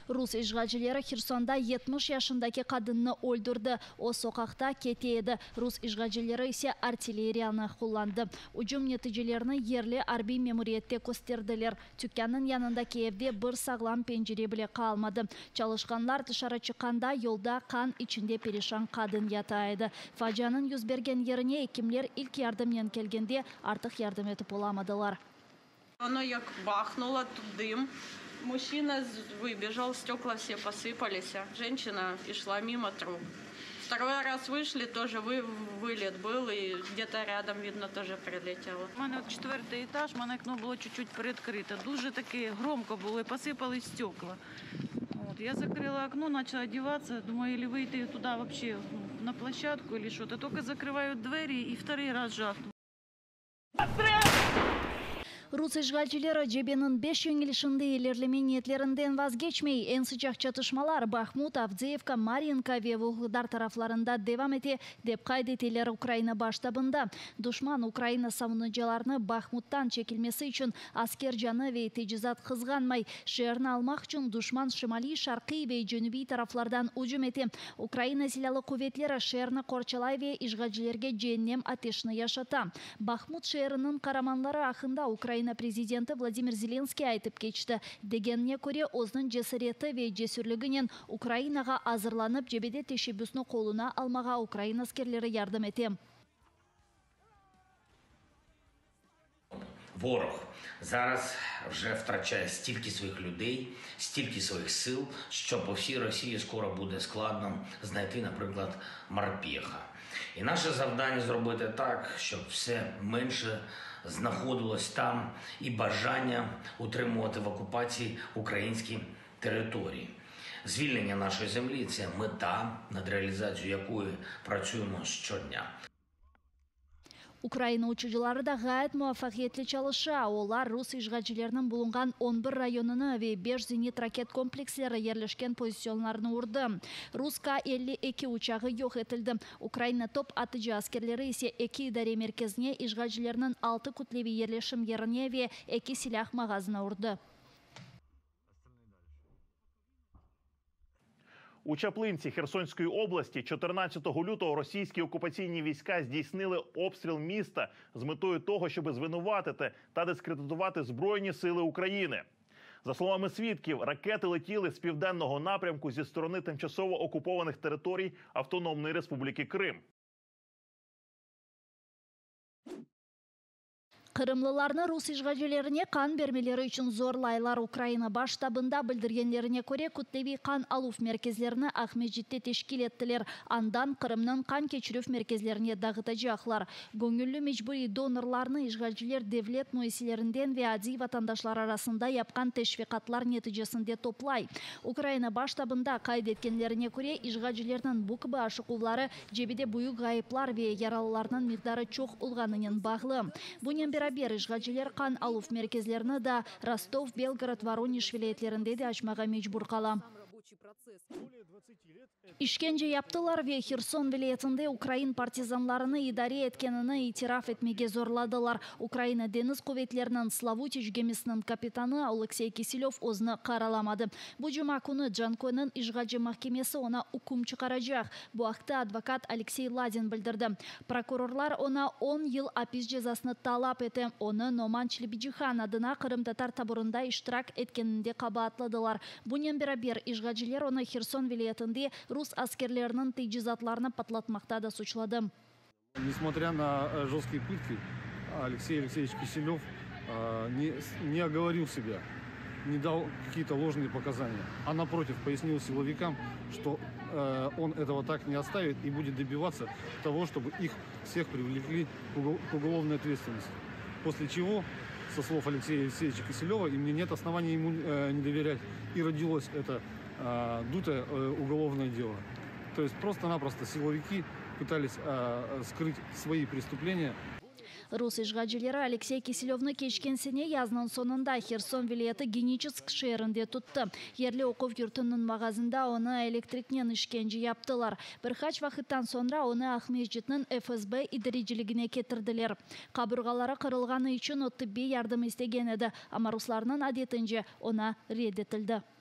Rus işğalcileri Hersonda 70 yaşındaki qadınnı öldürdi. O, soqaqta kete edi, rus işğalcileri ise artilleriyanı qullandı. Ücüm neticelerini yerli arbiy memuriyette kösterdiler. Tükânnıñ yanındaki evde bir sağlam pencere bile qalmadı. Çalışqanlar tışarı çıqqanda, yolda qan içinde perişan qadın yata edi. Facianıñ yüz bergen yerine ekimler ilk yardımnen kelgende, artıq yardım etip olamadılar. Оно як бахнуло, тут дым. Мужчина выбежал, стекла все посыпались. Женщина и шла мимо труп. Второй раз вышли, тоже вы, вылет был, и где-то рядом, видно, тоже прилетело. У мене от четвертий этаж, у мене окно було чуть-чуть приоткрыто. Дуже таке громко було, і посипались стекла. Вот, я закрыла окно, начала одеваться, думаю, или выйти туда вообще ну, на площадку или что-то. Только закрываю двери и второй раз жахнуло. Rus işğalcileri cebeniñ beş yönelişinde ilerleme niyetlerinden vazgeçmey. Eñ sıcaq çatışmalar Bahmut, Avdeyevka, Maryinka ve Vuhledar taraflarında devam ete, dep qayd eteler Ukraina baş ştabında. Duşman Ukraina savunucılarını Bahmuttan çekilmesi içün asker canı ve tecizat qızğanmay. Şeerni almaq içün duşman şimaliy, şarqiy ve cenübiy taraflardan ücüm ete. Ukraina silâlı quvetleri şeerni qorçalay ve işğalcilerge ceennem ateşini yaşata. Bahmut şeeriniñ qaramanları aqqında Ukraina prezidenti Vladimir Zelenskiy aytıp keçti. Degenine köre, özüniñ cesareti ve cesürliginen Ukrainağa azırlanıp cebede teşebbüsni qoluna almağa ukrain askerleri yardım ete. Ворог зараз вже втрачає стільки своїх людей, стільки своїх сил, що по всій Росії скоро буде складно знайти, наприклад, морпеха. І наше завдання зробити так, щоб все менше знаходилось там і бажання утримувати в окупації українські території. Звільнення нашої землі це мета, над реалізацією якої працюємо щодня. Ukraina uçucıları da ğayet muvafaqiyetli çalışa. Olar rus işğalcileriniñ bulunğan 11 rayonını ve 5 zenit raket kompleksleri yerleşken pozisyonlarını urdı. Rus K-52 uçağı yoq etildi. Ukraina top atıcı askerleri ise eki idare merkezine işğalcileriniñ 6 kütleviy yerleşim yerine ve eki silâ mağazına urdı. У Чаплинці Херсонської області 14 лютого російські окупаційні війська здійснили обстріл міста з метою того, щоб звинуватити та дискредитувати Збройні сили України. За словами свідків, ракети летіли з південного напрямку зі сторони тимчасово окупованих територій Автономної Республіки Крим. Qırımlılarnı rus işğalcilerine qan bermeleri içün zorlaylar. Ukraina baş ştabında bildirgenlerine köre kütleviy qan aluv merkezlerini Aqmescitte teşkil ettiler. Andan Qırımnıñ qan keçirüv merkezlerine dağıtacaqlar. Göñülli mecburiy donorlarnı işğalciler devlet müessiselerinden ve adiy vatandaşlar arasında yapqan teşviqatlar neticesinde toplay. Ukraina baş ştabında qayd etkenlerine köre işğalcilerniñ bu kibi aşıquvları cebede büyük ğayıplar ve yaralılarnıñ miqdarı çoq olğanınen bağlı. Bunen beraber işğalciler qan aluv merkezlerini da Rostov, Belgorod, Voronej vilâyetlerinde de açmağa mecbur qala. İşkence yaptılar ve Herson vilâyetinde ukrain partizanlarını idare etkenini itiraf etmege zorladılar. Ukraina deñiz quvetleriniñ Slavutiç gemisiniñ kapitanı Oleksey Kiselöv özüni qaralamadı. Bu cuma künü Canköyniñ işğalci mahkemesi oña üküm çıqaracaq. Bu aqta advokat Aleksey Ladin bildirdi. Prokurorlar oña 10 yıl apis cezasını talap etti. Onı Noman Çelebicihan adına qırımtatar taburında iştirak etkeninde qabaatladılar. Bunen beraber işğalciler onı Herson vilâyetinde rus askerleriniñ tecizatlarını patlatmaqta da suçladı. Несмотря на жесткие пытки, Алексей Алексеевич Киселев не оговорил себя, не дал какие-то ложные показания, а напротив пояснил силовикам, что он этого так не оставит и будет добиваться того, чтобы их всех привлекли к уголовной ответственности. После чего, со слов Алексея Алексеевича Киселева, и мне нет оснований ему не доверять, и родилось это дутое уголовное дело. То есть просто-напросто силовики пытались скрыть свои преступления. Rus işğalcileri Aleksey Kiselövni keçken sene yaznıñ soñunda Herson vilâyeti Geniçesk şeerinde tuttı. Yerli oquv yurtunıñ mağazında onı elektriknen işkence yaptılar. Bir qaç vaqıttan soñra onı Aqmescitniñ FSB idareciligine ketirdiler. Qaburğaları qırılğanı içün o tibbiy yardım istegen edi, amma ruslarnıñ adetince oña red etildi.